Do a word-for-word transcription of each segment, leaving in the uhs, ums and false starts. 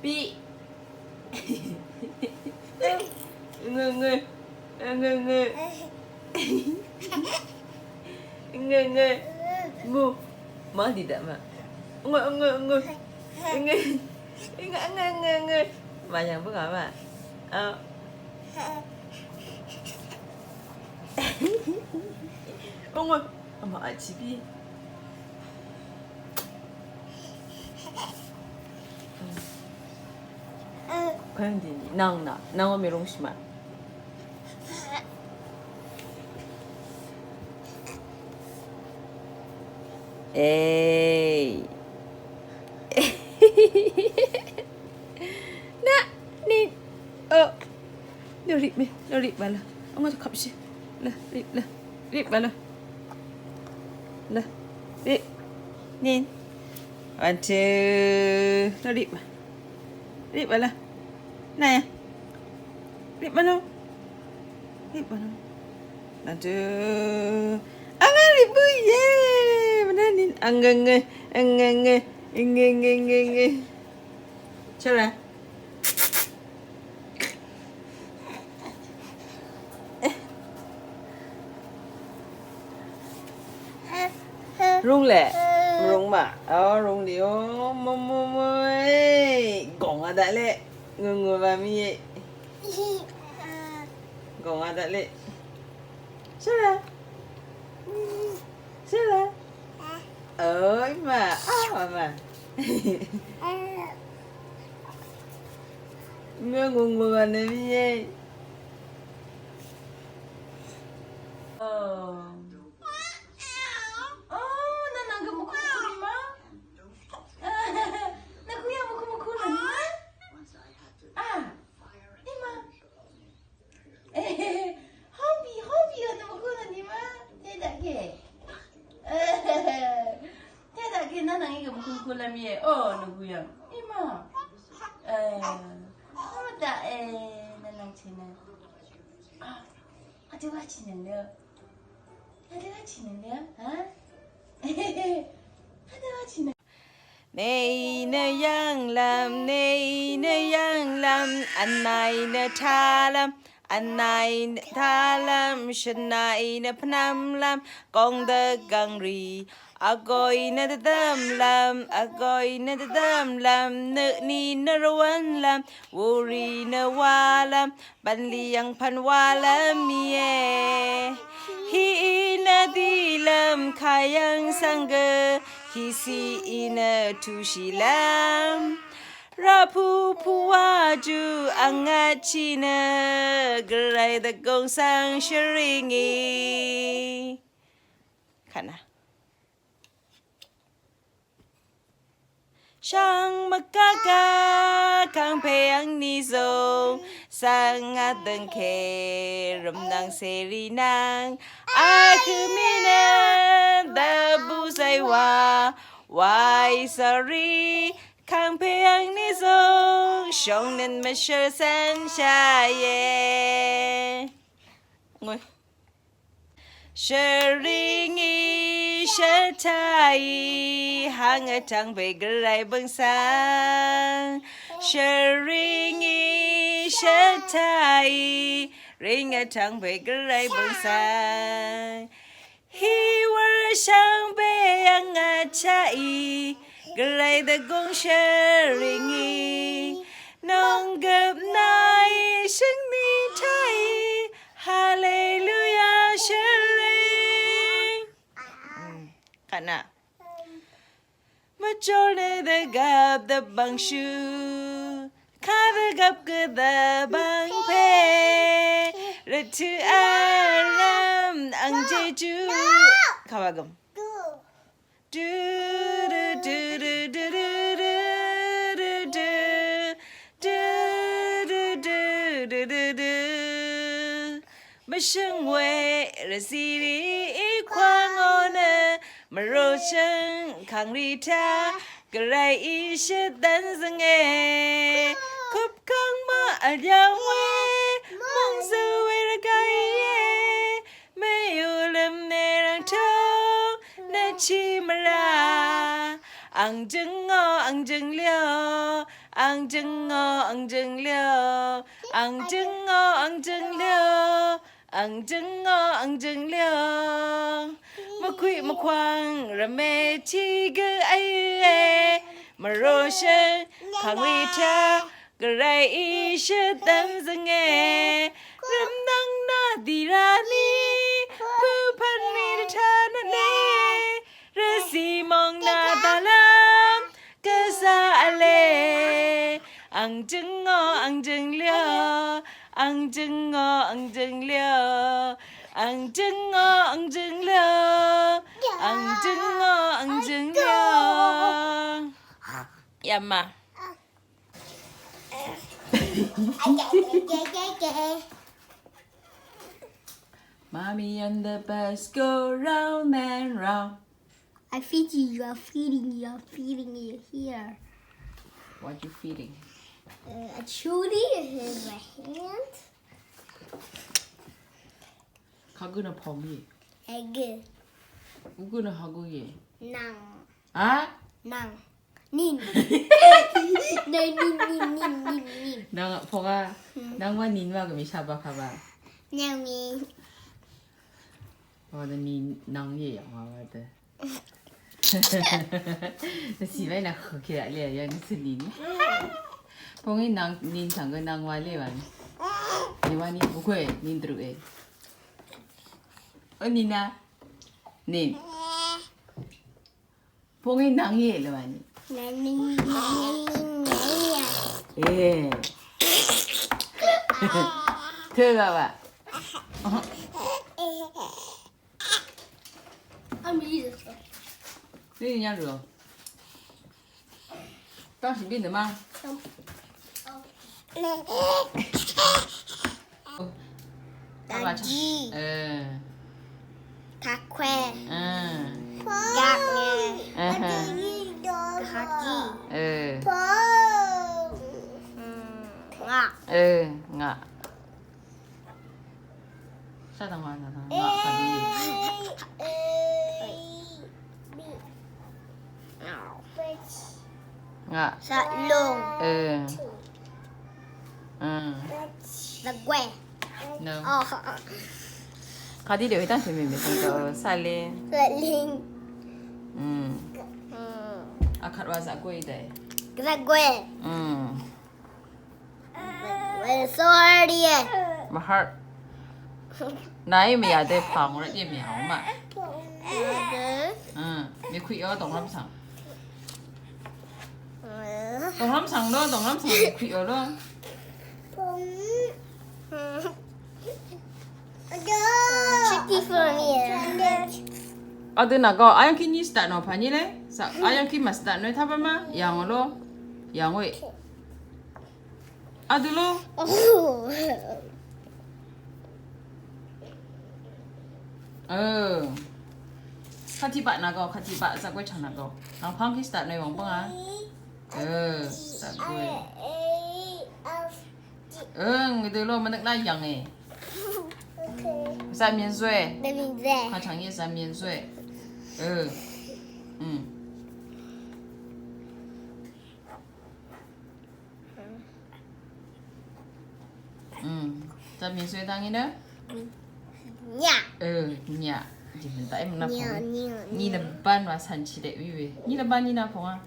Bi. Ngø, ngø. Ngø, ngø. Ngø, ngø. Mu. Mvng dì daq ma. Ngø, ngø, ngø. Ngø. Ngø, ngø, ngø, ngø. Mà nhàng bǿ ngà ma. Ờ. Ngø, ngø. Mà à, chì bi. Kayang dini, nang na, nang o mèrung shima. Ey. Na, ni, o. Nuri me, nuri bala. Ang ada kapsi. La, ri, la. Ri bala. La. Ri. Nin. One, two. Nuri ba. Ri bala. Na ya. Ri bala. Ri bala. One, two. Ang ri bu ye. Mana nin. Ang nge nge. Ang nge nge. Ang nge nge nge nge. Chara. Rung lè. Rung ma. Ò, rung lì ò. Mò, mò, mò, ey. Gòng a daq lè. Ngø, ngø ba mi e. Gòng a daq lè. Shara. Shara. Oi ma. A, ma, ma. Ngø, ngø, ngø ba nø mi e. Ò. Ò, nà nvng gø mvkú mvkú nì ma. Nvng gø yà mvkú mvkú nà nì ma. A. Nì ma. Hobby, hobby nvng gø mvkú nà nì ma. Tè daq gè. Tè daq gè nà nvng gø mvkú mvkú lv́m íe. Ò, nvng gø yà. Nì ma. Ò, daq e, nà nvng chè nà. A. Adø wa chì nøng nø. Adø wa chì nøng nø. Ha? Adø wa chì nøng. Ney nø yv̀nglv́m, ney nø yv̀nglv́m, vnay nø talv́m, vnay nø talv́m, shvnay nø pvnvmlv́m, gong dø gv̀ngrì, vgoy nø dvdvmlv́m, vgoy nø dvdvmlv́m, nø ni nø rvwvnlv́m, wuri nø walv́m, bv̀nlì yv̀ngpv̀n walv́m íe. Hí í nø dìlv́m kayv́ng svng gø, hí sí í nø tushìlv́m. Rvpù pùwà jù ang vtshì nø, gvray dvgùng svng shvring í. Kànà. Shvngmvkaka kangpe angni zong, svng adøngke rvmnang seri nang, akømine dvbù zaywa, wai sari, kangpe angni zong, shongnen mvshøl sanshaye. Ngui. Shvringí shvtaí hang vtvng pè gvray bøngsvng. Shvringí shvtaí ring vtvng pè gvray bøngsvng. Hí wur shvngbe yvng vchaí gvray dvgùng shvringí. Nonggøp naí shøngni taí Haleluya shvring. Kànà. Mvjor nø dvgvp dvbvngshu. Kadvgvp gø dvbvngpe. Rvtø aram ang jeju. Kawagøm. Du, du, du, du. Du, du, du, du, du, du. Mvshøng we rvziri ikwang o nø, mvrochøng kangri ta, gvray ishøt dvnzønge. Kupkang ma alyang we, mvngzø we rvgaiye. Meyuløm nerang tong, nvchi mvra. Ang jøngò, ang jønglio. Ang jøngò, ang jønglio. Ang jøngò, ang jønglio. Ang jøngò, ang jønglio. Mvkwi mvkwang rvme chi gø ae. Mvroshø kangwe cha. Gvray í shvdvm zvnge. Rvmnvng na dirani. Pupvn mi rvtana ne. Rvsi mong na dalam. Gvza ale. Ang jøngò, ang jønglio. Ang jøngò, ang jønglio. Ang jøngò, ang jønglio. Ang jøngò, ang jønglio. Yama. Mommy and the bus go round and round. I'm feeding you, I'm feeding you, I'm feeding you here. What you feeding? Uh, a chuli in my hand. Kagø nø pong ye. Egg. Ugø nø hagø ye. Nang. A? Nang. Nin. Nang nin nin nin nin nin. Nang pong a. Hmm. Nang wa nin wa gø mi saba kaba. Nang mi. Wa de mi nang ye wa wa de. Nvsi wai nvng hø kira le ya nvsi nin. Pong í nang nin tang gø nang wa le wa ni. Ni wa ni bu kwe nin dru e. Ø nin a. Nin. Pong í nang ye le wa ni. Nang nin nin nin nin. E. Tø ga wa. Ám í dø. Ní nyá rø. Tang shì bì nø ma. Dagi. Ø. Kakwe. Ø. Gaknge. Aha. Gahaki. Ø. Mm, ngaq. Ø, ngaq. Sha dang wa na dang ngaq kadi. Ngaq. Sha lung. Ø. Mm. Dagwe. No. Oh. Kadi de wetang temi mi tang to sale. Sale. Mm. Mm. Akat wa zakwe de. Zakwe. Mm. Sorry. Mahar. Nai mi ya de pang ra ye mi hao ma. Mvkwi yo dong ram sang. Dong ram sang lo, dong ram sang mvkwi yo lo. Adø na go ayang ki ni start no pa ni le. Sa ayang ki ma start no ta ba ma. Yang lo. Yang we. Adø lo. Ø. Kati ba na go, kati ba za gwe chang na go. Ang pang ki start no wang pang a. Ø, za gwe. Ø, ngø dø lo mvnøk na yang e. Za mien zwe. Ka chang ye za mien zwe. Ø. Mm. Mm. Za mien zwe dang i nø? Nya. Ø, nya. Ji mvn ta e mvn na pong. Nya, nya, nya. Ni nø ban wa san chi de wi we. Ni nø ban ni na pong a.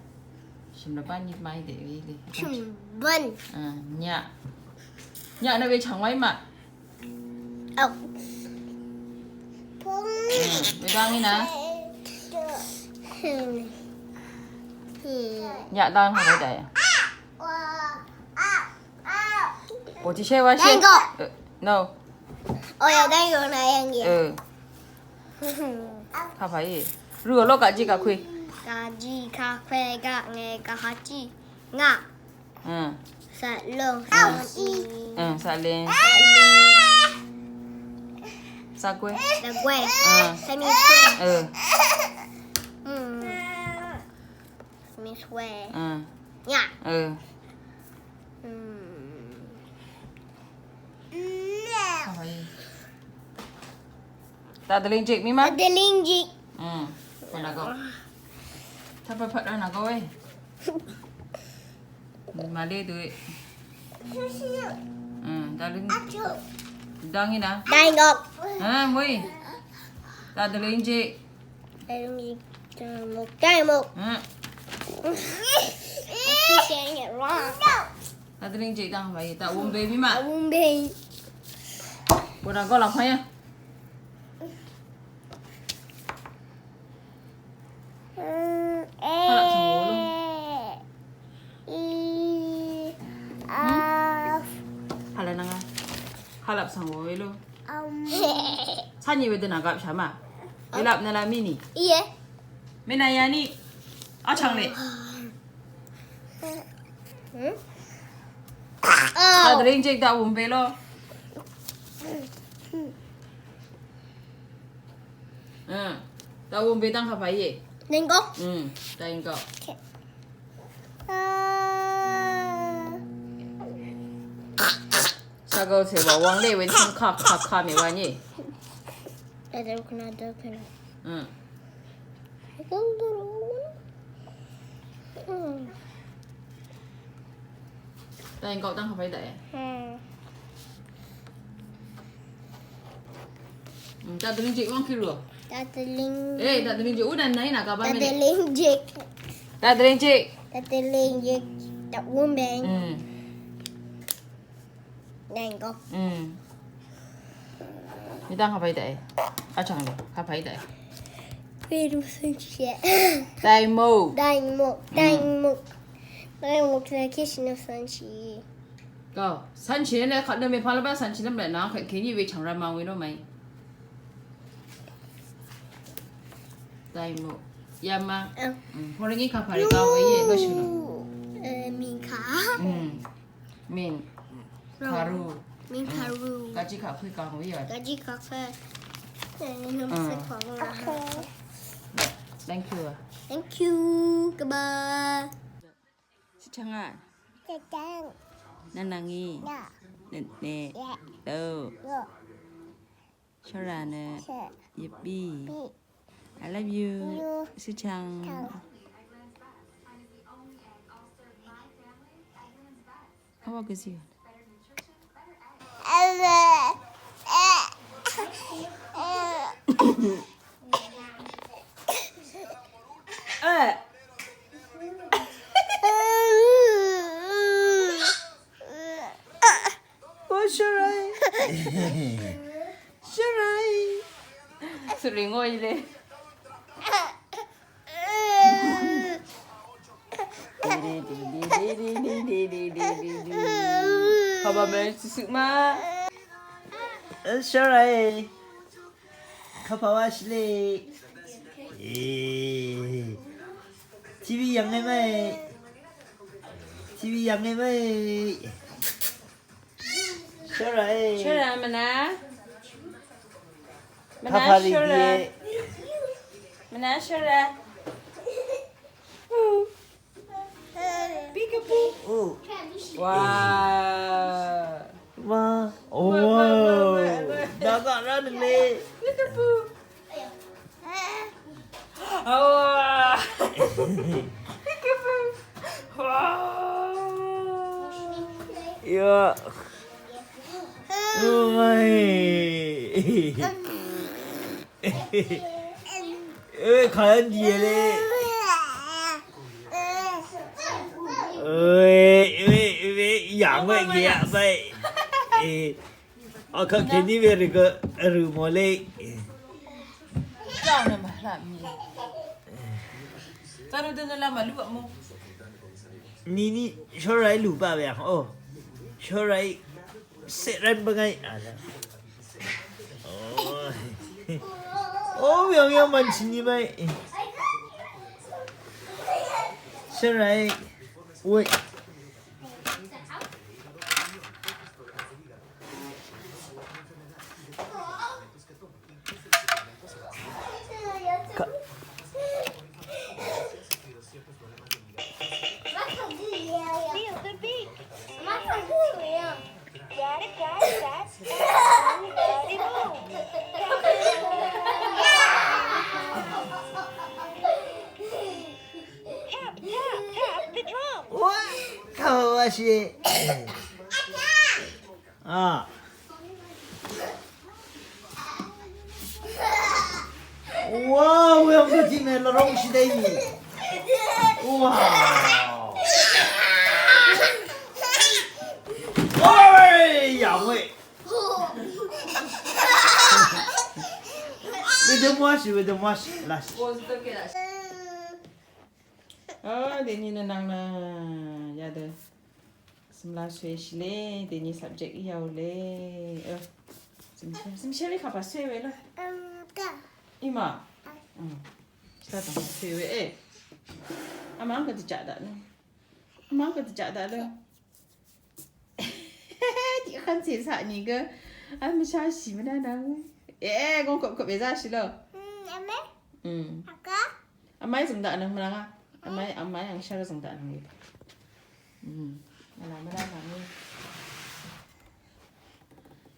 Shim nø ban ni mai de wi de. Shim ban. Ø, nya. Nya nø we chang wai ma. Au. Pong. Ø, we dang i nø. Nya dang ha de. Bo ti she wa she. Dang go. Ø, no. Oya dang go na yang ye. Ø. Ka pa ye. Ru lo ka ji ka kwe. Ka ji ka kwe ga nge ka ha ji. Nga. Ø. Sa lo. Ø. Sa le. Sa gwe. Sa gwe. Ø. Sa mi swe. Ø. Mm. Sa mi swe. Ø. Nya. Ø. Mm. Ka pa ye. Ta dvling jik mi ma? Ta dvling jik. Mm. Kona go. Tapa pat ana gawe. Male dui. Dali. Dang ina. Dang gok. Mui. Tadali je. Dang muk. Dang muk. Saying it wrong. Tadali je dang bai. Ta wumbe mi ma. Wumbe. Bona go la phaya. Halap sangwo lo. I of Hala nanga. Halap sangwo lo. Um, Sanyi we dena gap shama. Elap nala mini. Iye. Mena yani. Achang le. Hmm? Ta Oh. drink jek da wumbe lo. Hmm. Ta wumbe tang kapa ye. Nengko. Hmm. Ta ingko. Ah. Sago se wa wang le wen sing ka ka ka me wa ni. Ada kena ada kena. Hmm. Itu dulu. Hmm. Ta ingko tang kapa da ye. Hmm. Hmm. Ta drink jek wang kilo. Tateling. Eh, ta drink jek udan nai na kapa me. Tateling jik. Ta drink jek. Tateling jik. Tak wumbeng. Hmm. Nengko. Hmm. Ni tang kapa da ye. Achang le kapa da ye. Wait, what's that shit? Dai mo. Dang muk. Dang muk. Dang muk. That kiss no fun. She. Go. San chi ne ka ne me pa la ba san chi lam le na ka ke ni we chang ra ma we no mai. Dai mo. Ya ma. Oh. Hmm. Ho ni kapa re ka we ye lo shu no. Eh, minka. Hmm. Min. Karu. Minkaru. Ka ji ka kui ka ho ye. Gaji kaka. Eh, no Ah. se kwa la. Thank you. Thank you. Goodbye. Sichanga. Thank Nanangi. Yeah. Ne ne. Yeah. Do. Yo. Shorane. Sure. Yipi. Be. I love you. You. Sichang. Chang. How about you? Eh. Oh, Shorai. Shorai. Suri ngoi le. Papa me susuk ma. Shorai. Kapa wa shile. Eh. T V yang ngai mai. T V yang ngai mai. Shorai. Shorai mana? Mana Shorai? Mana Shorai? Peekaboo. Oh. Wow. Wow. Oh. Wow. Daga ra le. Peekaboo. Oh. Peekaboo. Wow. Ya. Oh my. Ê, kàrán dìe lé. Ê, ê, ê, yàng wé ngì vbay. Ê, akvt kèní wé rvgø rø̀ mò lé. Nìní shóray lùbá wé yàng ó. Shóray Setrvn bvngv́y. Ó, yv̀ng yv̀ng mv̀n shìní mv́y. Shvray. Wait. Ashi. Ah. Wow, we have the team, la rong shi dai. Wow. Oi, ya we. Wedø mwashi, wedø mwashi. Lashi. Ò, dèní nø nvng nø yadø. Svmla swe shì le, dèní subject í yà ò le. Ò. Svmshé, svmshé le kapa swe we lo. Ima. Shita tang swe we e. Ama ang ka dvjaq daq nø. Ama ang ka dvjaq daq le. Tiq khan se sa ni gø. An mvsha shì mvna nvng. E, gong kop kop e za shì lo. Amai zøng daq nvng mvnanga. Amai, amai ang shar zøng daq nvng. Ala mvna nvng.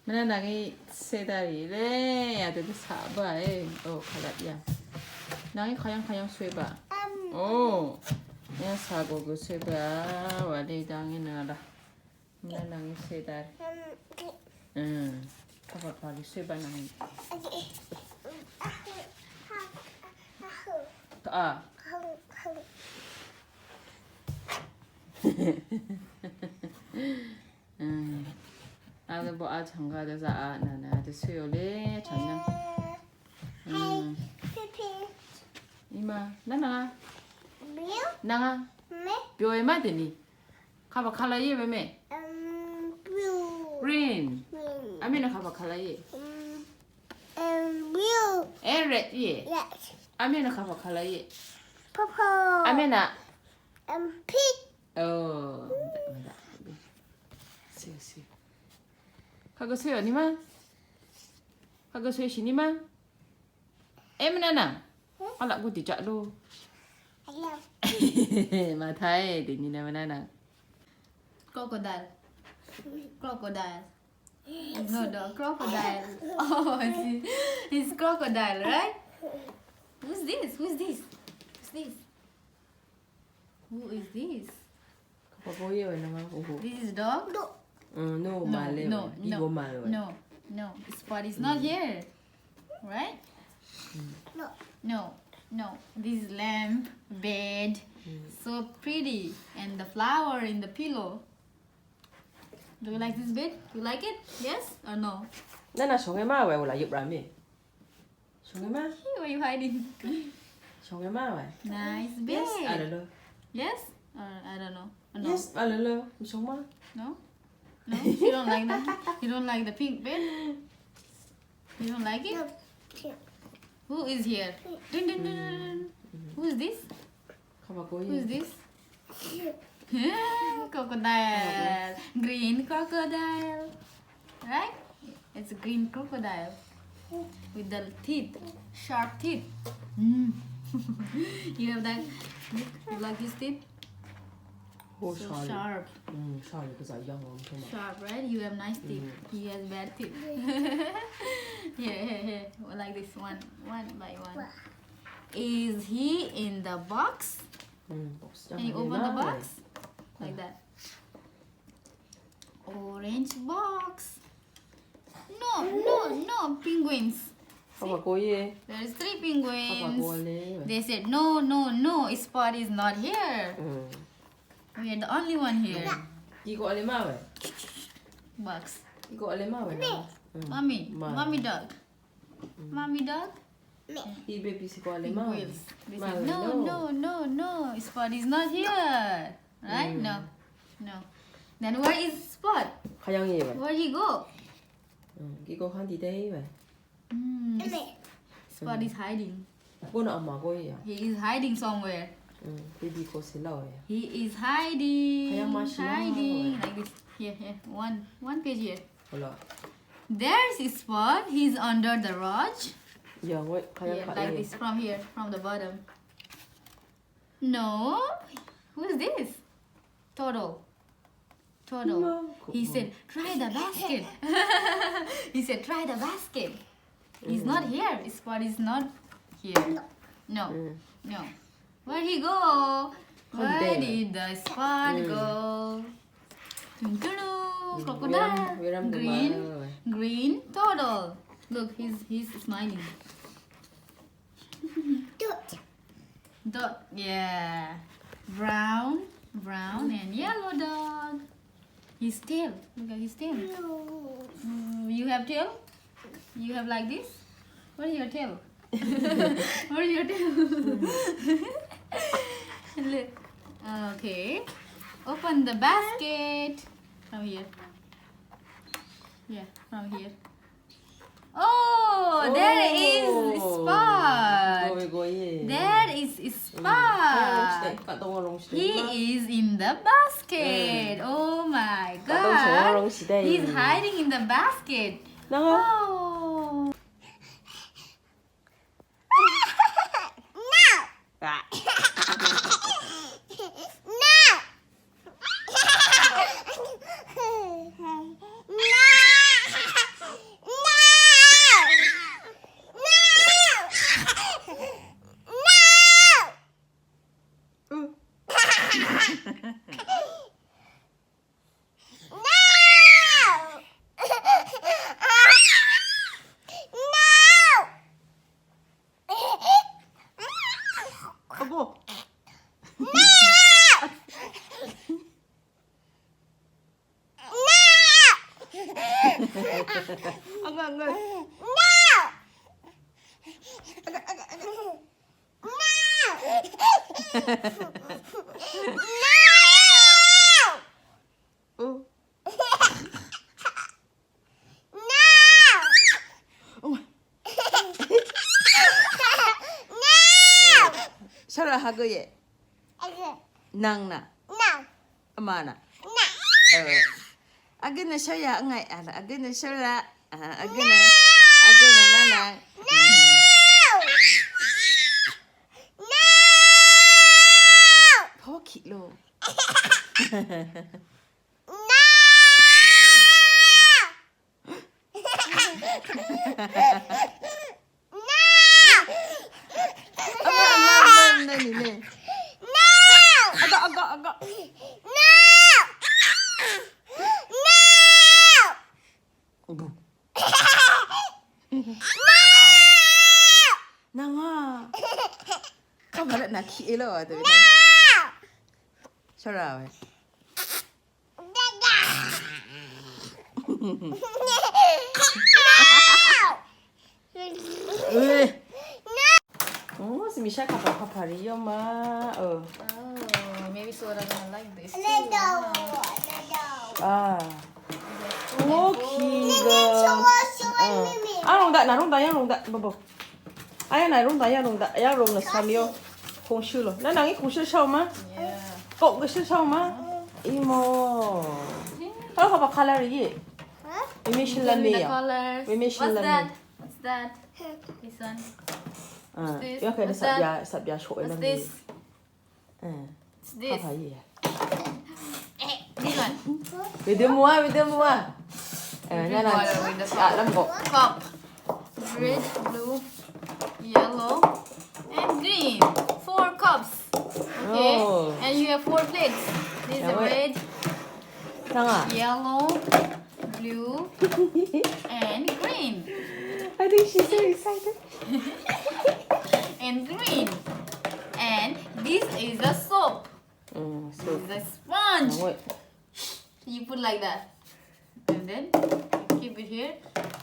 Mvna nvng se da ri le, ya de sa ba e. O, kalat ya. Nvng kayang kayang swe ba. O. Ya sa go go swe ba. Wa le dang e na la. Mvna nvng se da ri. Kapa pali swe ba nvng. A. A dø bo a chang ga dø za a na na dø swe o le chang yang. Ima, nvng a. Nvng a. Byo e ma deni. Kapa kala ye me me. Green. Ame na kapa kala ye. E red ye. Ame na kapa kala ye. Ame na. O. Siu siu. Kagø swe ni ma. Kagø swe shì ni ma. E mvna nvng. Ala gu dvjaq lo. Mvtaq e dèní nø mvna nvng. Crocodile. Crocodile. No, the crocodile. Oh, I see. It's crocodile, right? Who's this? Who's this? Who's this? Who is this? Kapa go ye we nvng a. This is dog? No, no, no, no. Spot is not here. Right? No. No, no. This is lamp, bed. So pretty. And the flower in the pillow. Do you like this bed? You like it? Yes or no? Nvng a shong e ma we, ula yup ra me. Shong e ma. Why are you hiding? Shong e ma we. Nice bed. Yes, a lolo. Yes? Or I don't know. No. Yes, a lolo. Shong ma. No? No? You don't like that? You don't like the pink bed? You don't like it? No. Who is here? Dun, dun, dun, dun, dun. Who is this? Kapa go ye. Who is this? Crocodile. Green crocodile. Right? It's a green crocodile. With the teeth. Sharp teeth. Mm. You have that? You like his teeth? Oh, so sharp. Sharp, 佢就係樣咁樣。Sharp, right? You have nice teeth. He has bad teeth. Here, here, here. Like this one. One by one. Is he in the box? Can you open the box? Like that. Orange box. No, no, no, penguins. Kapa go ye. There's three penguins. Kapa go le. They said, "No, no, no, Spot is not here. We are the only one here." Kiko ale ma we. Box. Kiko ale ma we. Mommy, mommy dog. Mommy dog. He baby siko ale ma we. Penguins. They said, "No, no, no, no, Spot is not here." Right? No. No. Then where is Spot? Kayang ye we. Where he go? Kiko khan di de we. Spot is hiding. Go na ama go ya. He is hiding somewhere. Baby ko se lao ya. He is hiding. Kayang ma shi ma. Hiding. Like this. Here, here. One, one page here. Hola. There's Spot. He's under the rock. Ya, we kayang. Here, like this, from here, from the bottom. No. Who is this? Turtle. Turtle. He said, "Try the basket." He said, "Try the basket." He's not here. Spot is not here. No. No. Where he go? Where did the Spot go? Dun, dun, dun, crocodile. Green, green turtle. Look, he's he's smiling. Dot, yeah. Brown, brown and yellow dog. His tail. Look at his tail. Mm, you have tail? You have like this? What is your tail? What is your tail? Look. Okay. Open the basket. From here. Yeah, from here. Oh, there is spot. There is spot. He is in the basket. Oh my god. He's hiding in the basket. Oh. Sara hagøye. Nang na. Amana. Agøna shara ngai ala. Agøna shara. Agøna. Agøna nana. Poki lo. Nanga. Kama na ki elo wa de. Shara we. Oh, si Misha kapa papa riyo ma. Oh. Oh, maybe Sora gonna like this too. Ah. Okay. Arong da, na rong da, ya rong da, bobo. Aya na rong da, ya rong da, ya rong na samyo. Kongshu lo. Na nangi kongshu shao ma? Yeah. Kok kongshu shao ma? Imo. Kalo kapa color yi? Huh? Imi shilami ya. Colors. Imi shilami. What's that? What's that? This one. Ah, this? Ya kaya sab ya, sab ya shok. What's this? This. This one. With the mua, with the mua. Drink water with the cup. Cup. Red, blue, yellow, and green. Four cups. Okay. Oh. And you have four plates. This is red, yellow, blue, and green. I think she's so excited. And green. And this is a soap. Mm, so the sponge. You put like that. And then you keep it here.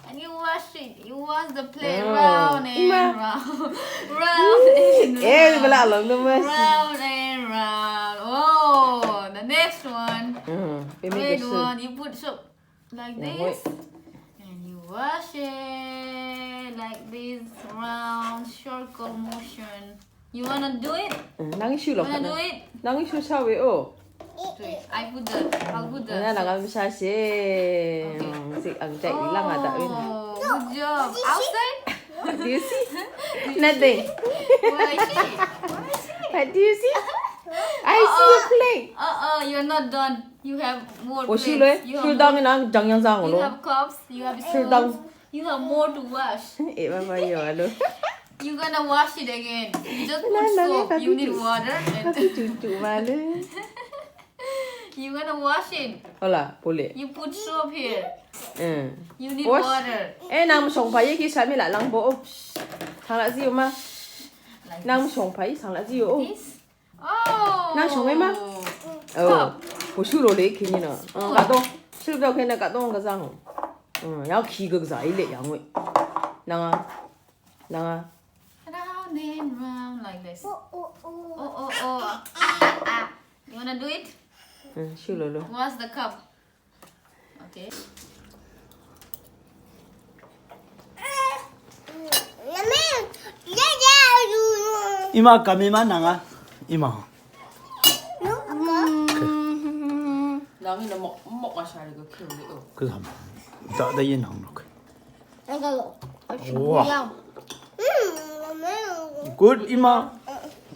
And you wash it. You wash the plate round and round. Round and round. Round and round. Oh, the next one. Red one. You put soap. Like this. And you wash it like this, round circle motion. You wanna do it? Nang isu lo. Wanna do it? Nang isu sawe o. Do it. I put the, I'll put the. Na nang isu sawe. Okay. Sik ang cai ilang ada win. Oh, good job. Outside? Do you see? Nothing. What I see? What I see? What do you see? I see a plate. Uh-uh, you're not done. You have more plates. You have more. Shul dang nang jang yang zang lo. You have cups. You have spoons. You have more to wash. Eh, mama yo alo. You're gonna wash it again. You just put soap. You need water and. You're gonna wash it. Hola, pule. You put soap here. Mm. You need Wash. Water. Eh, nang msong pa ye ki sami la lang bo. Thang la zi ma. Like Nang this. Msong pa yi sang la zi yo. This? Oh. Nang shong e ma? Oh. Bo shu lo le ki ni na. Ka dong. Shu lo ke na ka dong ka zang. Mm, yang ki ga za yi le yang we. Nang a. Nang a. Round and round like this. Oh, oh, oh. Oh, oh, oh. Ah, ah, ah. You wanna do it? Mm, shu lo lo. What's the cup? Okay. Ima kami ma nanga. Ima. Nang ina mok mok a shari go kill it. Oh. Kızım. Da da ye nang nok. Wow. Good ima.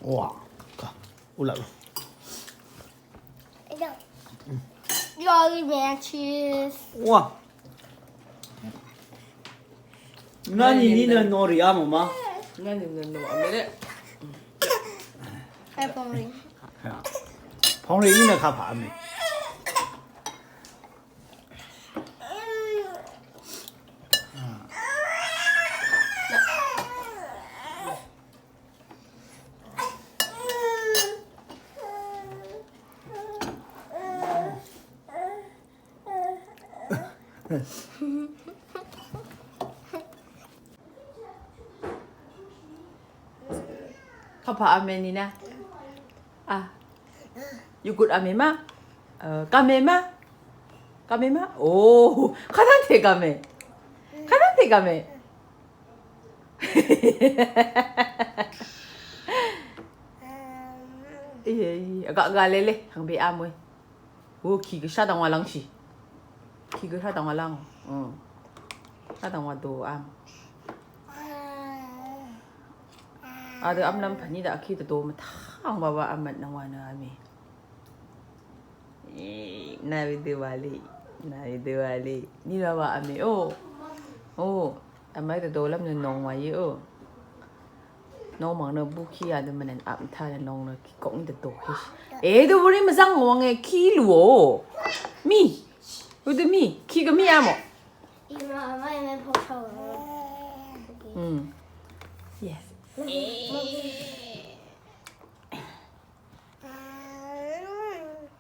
Wow. Ka. Ula. Lolly Ranches. Wow. Nani ni na nori amo ma. Nani na no amele. Pepperoni. Pongri ni na ka pa mi. Kapa ame ni na. Ah. Yugut ame ma. Eh, kame ma. Kame ma. Oh, kadang te kame. Kadang te kame. Iya, iya. Agak galele, hang be amoi. Wo, kì gø shadang wa langshi. Kì gø shadang wa lang. Mm. Shadang wa do am. Adø am lam pani da kì do do matang wa wa am mat nang wa na ami. Eh, na wi de wa li. Na wi de wa li. Ni wa wa ami. Oh. Oh. Amai do do lam nø nong wa yi. Oh. Nong mang nø bu kì ya de manen am ta nø nong nø kì kong de do kì. Eh, de wuri mazang wang e kì luo. Mi. Ude mi. Kì ga mi amo. Ima, ama eme poşo. Mm. Yes.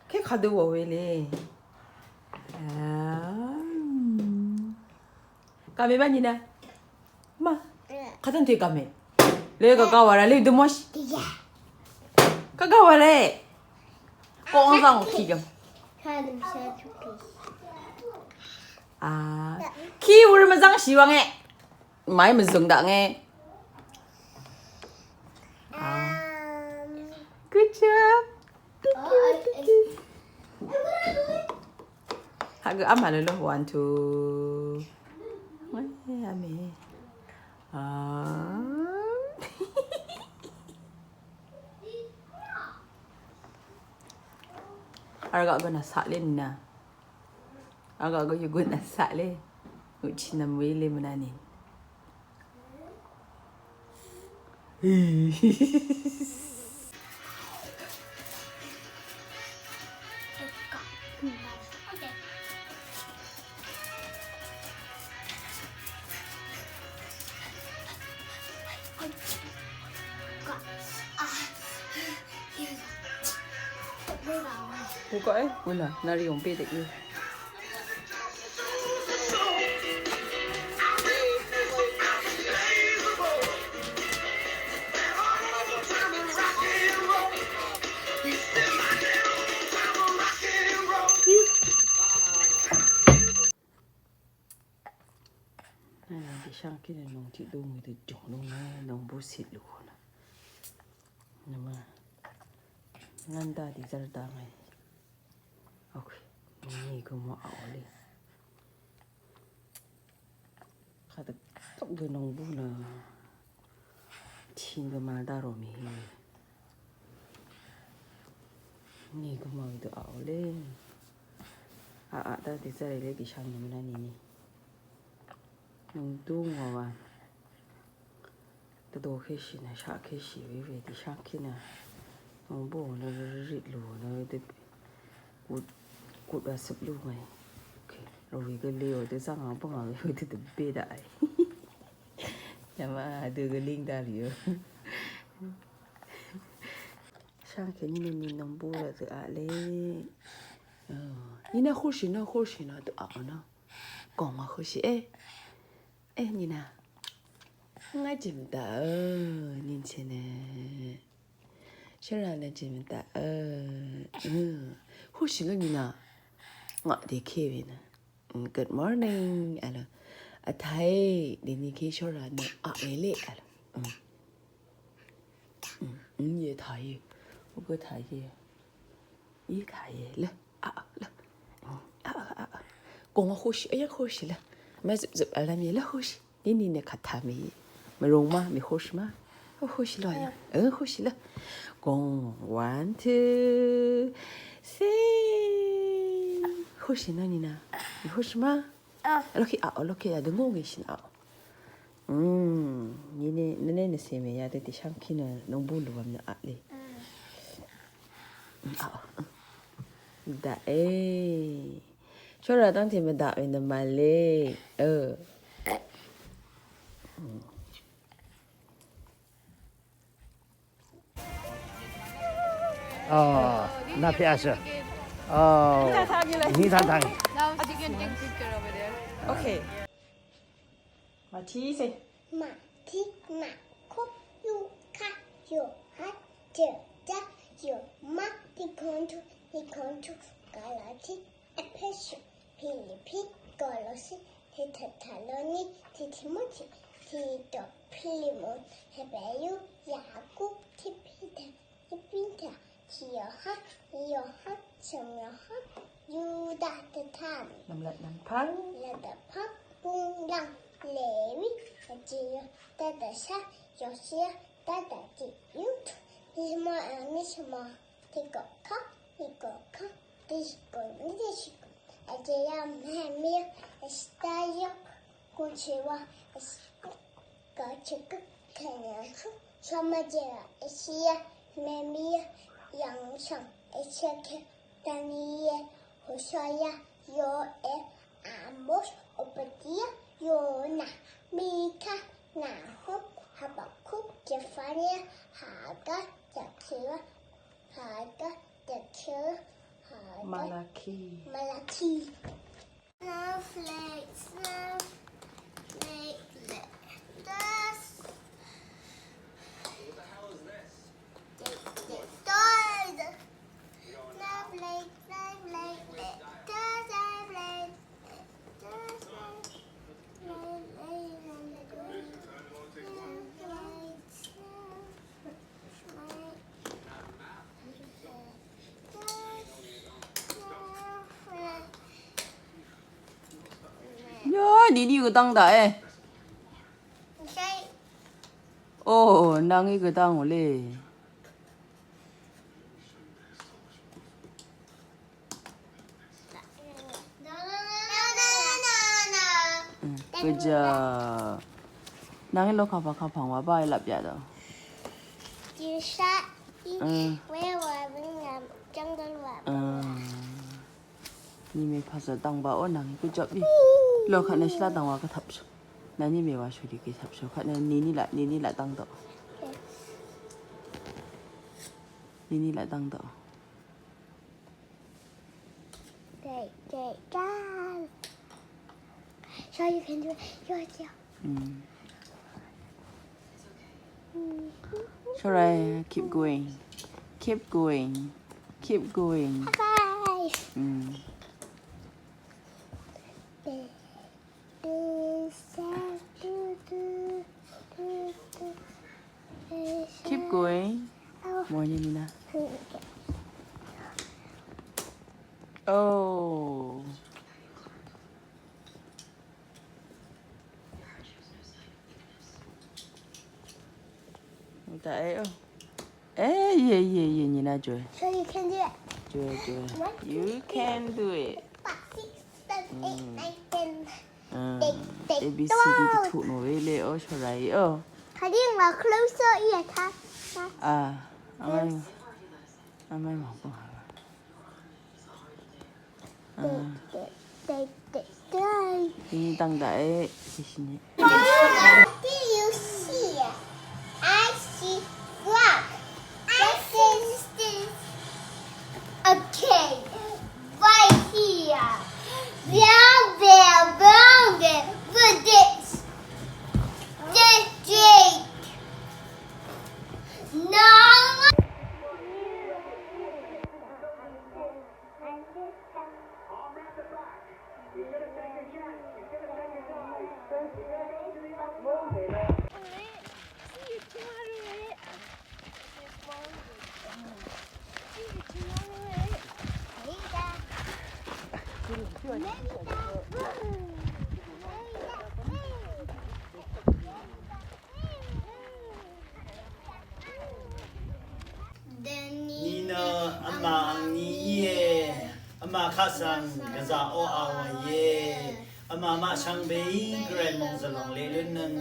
Ke kadu wa we le. Ah. Kame ba ni na. Ma. Katan te kame. Le ka ka wa ra le de mosh. Ka ka wa le. Ko ang sang ki gam. Kadım sen çok iyi. Ah. Ki wur ma zang shi wang e. Mai ma zung da nge. Ah. Good job. Thank you, thank you. Hagø am halø lo, one, two. Ame. Ah. Arga gø na sale na. Arga gø yugo na sale. Uchi na mwele mnani. Hugo e, wala, nari yong pe de. Nang di shang kine nong ti do ngi de jong nong na nong bu sit lu na. Nama. Nganda di zar da ngai. Okay. Ni ko mo a oli. Kada tok de nong bu na. Ting ga mal da ro mi hi. Ni ga ma wi dø a o le. A a da de zare le gi shang ni na ni ni. Nung du ngwa wa. Da do ke shi na sha ke shi we we di shang ki na. Nung bu na ri lu na de. Kut wa cep lu ngàí. Ròí gø lé ò dø zá ngà bǿngà we dø dvbé daqì. Yàmá dø gø líng dá rìò. Shvngkèní nø nì nòngbú rvt dø aqlé. Nìnà húrshì nø húrshì nø dø aqò nø. Gòngò húrshì e. E nìnà. Ngà jìm daqø nìnshì nø. Shvra nø jìm daqø. Húrshì ngà nìnà. Ngà dèké we nø. Good morning. Vlø. Vtàí dèní kí shvra nø aqlé vlø. Yè tàí. Gø tàí. Yè tàí. Lø. A, lø. A, a, a. Gòngò húrshì, yà húrshì lø. Mè zøp zøp vlvm yè lø húrshì. Nìnì nø kàtà mì. Mvrùng ma, mì húrshì ma. Húrshì lø yà. Ø, húrshì lø. Gòng, one, two, three. Húrshì nø nìnà. Mì húrshì ma. Lø kì a, lø kì a, dø ngò ngì shìn a. Nìnì, nìnì nø sèmè yà dø dì shvngkèní nø nòngbú lú wvm nø aqlé. A, a. Daqe. Shvra dv́ngte mvdaq we nø màlé. Ø. Ò, nà pè vsø. Ò, nì tang tang. Now you can take picture over there. Okay. Màtí se. Màtí, màkó, yùká, yùhá, jø̀já, yùmá, tìkòntú, tìkòntú, gàlàtí, Éfésù, Pìlìpí, Kòlòsé, Tèssalóní, Tìmótì, Tìtò, Pìlìmón, Hèbèrú, Yakub, Pìtà, Pìtà, Tìyòhán, Yohán, Shvmyòhán, Yuda, Tètán, Nvmlat Nvmpv́ng, Lvdvpv́ng, Búnglv́ng, Lewi, Vjìyø, Dvdvshá, Yoshiá, Dvdvjì, Yut, Ishmael, Ishmael, Tìgòkv́ng, Tìgòkv́ng, Tìshìgò, Nìtìshìgò, Vjìyá, Nehemia, Eshtayá, Kuchìwa, Gvchø̀gø, Kènyàshú, Shamajeya, Eshiya, Nehemia, Yv̀ngshv̀ng, Esekiel, Daniel, Hoshaya, Yoel, Amos, Obadiya, Yona, Mika, Nahum, Habakuk, Zefania, Hagai, Zakariya, Hagai, Zakariya, Hagai, Malaki. Malaki. Snowflake, snowflake, dust. Dust, dust. Snowflake, snowflake, dust, snowflake, dust, snowflake, snowflake, snowflake. Yà, nìnì gø dv́ng daqe. Ò, nvng í gø dv́ng ò lé. Good job. Nvng í lo kapà kapà ngwà bá í lap yà dø. Jisha í. Wē wà bøng yà jv́ng dø wà. Nìmè pàzø dv́ngba ó nvng í gø jvp í. Lò kvt nø shvlá dv́ngwa gvtapshú. Nà nìmè wa shúrì gø tapshú. Kvt nø nìnì laq, nìnì laq dv́ng dø. Nìnì laq dv́ng dø. Great, great job. So you can do it yourself. Mm. Shall I keep going? Keep going. Keep going. Bye. Mm. Keep going. Mòní nìnà. Oh. Daqe ó. Eh, yè, yè, yè, nìnà jòe. So you can do it. Jòe, jòe. One, two, three, four, five, six, seven, eight, nine, ten. A B C D dvtuq nò we lé ó, shvray ó. Kàdí ngà closer í vtá. À, vmai, vmai màbǿngà. Ding dang daqe. Did you see? I see frog. I see this. Okay, right here. Brown bear, brown bear, with this. This drink. No. Ni nø vmà angní íe. Vmà kaq svng gvzà oqà wàìe. Vmà maq shvngbeí Gvray mòngzv̀l lòng lelúnnøng.